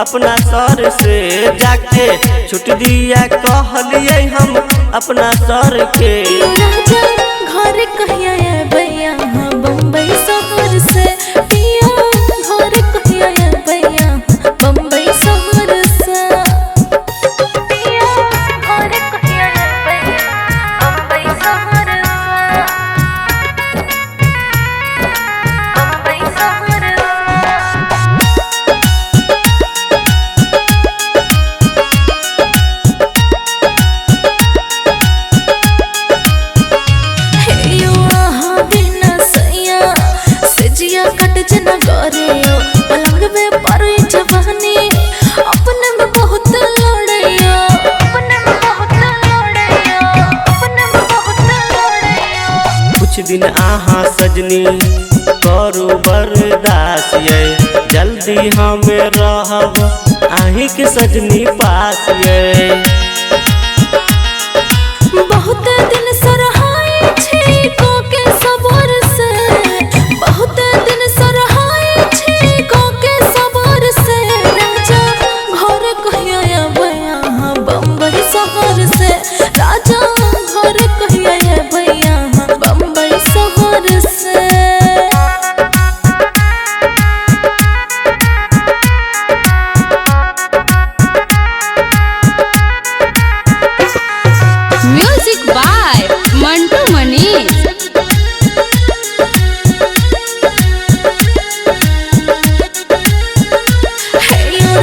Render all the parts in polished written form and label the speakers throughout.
Speaker 1: अपना सर से, जाके छुट दिया कहलिए हम अपना सर के।
Speaker 2: राजा घर कहिया अयबै अहाँ बम्बई शहर से, पिया घर कहिया अयबै अहाँ बम्बई शहर से, पिया घर कहिया अयबै बम्बई शहर से, बम्बई शहर से। कट जना गरेयो पलंग में पर जवानी अपने में बहुत लड़ैयो, अपने में बहुत लड़ैयो, अपने में बहुत लड़ैयो।
Speaker 1: कुछ दिन आहाँ सजनी करू बर्दाश्त ये, जल्दी हमें रहब आही के सजनी पास ये।
Speaker 2: बहुत दिन सरहाई छी को के सबर से, बहुत दिन सरहाई छी को के सबर से, राजा घर कहिया अयबै अहाँ बम्बई शहर से, राजा घर कहिया अयबै अहाँ बम्बई शहर से।
Speaker 3: Music by Mantu Manish.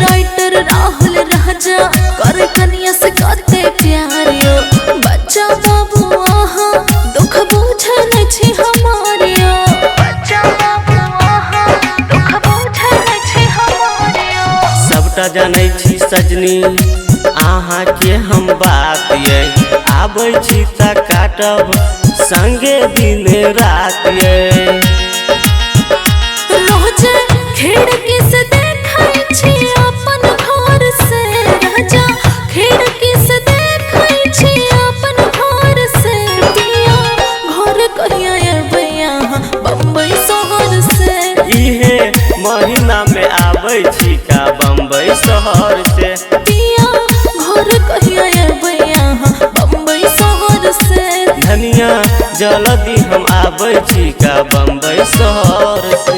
Speaker 2: Writer Rahul Raja कर कनिया से कते प्यार यो, बच्चा बाबू आहा दुख बुझल छी हमार यो, बच्चा बाबू आहा दुख बुझल छी हमार यो।
Speaker 1: सबटा जानै छी सजनी आहाँ के हम बात ये, आबै छी त काटब संगे दिन रात ये।
Speaker 2: रोज खिड़की से देखै छी अपन घर से, राजा खिड़की से देखै छी अपन घर से, पिया घर कहिया अयबै अहाँ बम्बई शहर से।
Speaker 1: इहे महीना में आबै छी का बम्बई शहर से,
Speaker 2: पिया घर कहिया अयबै अहाँ बम्बई शहर से।
Speaker 1: धनिया जल्दी हम आबै छी का बम्बई शहर से।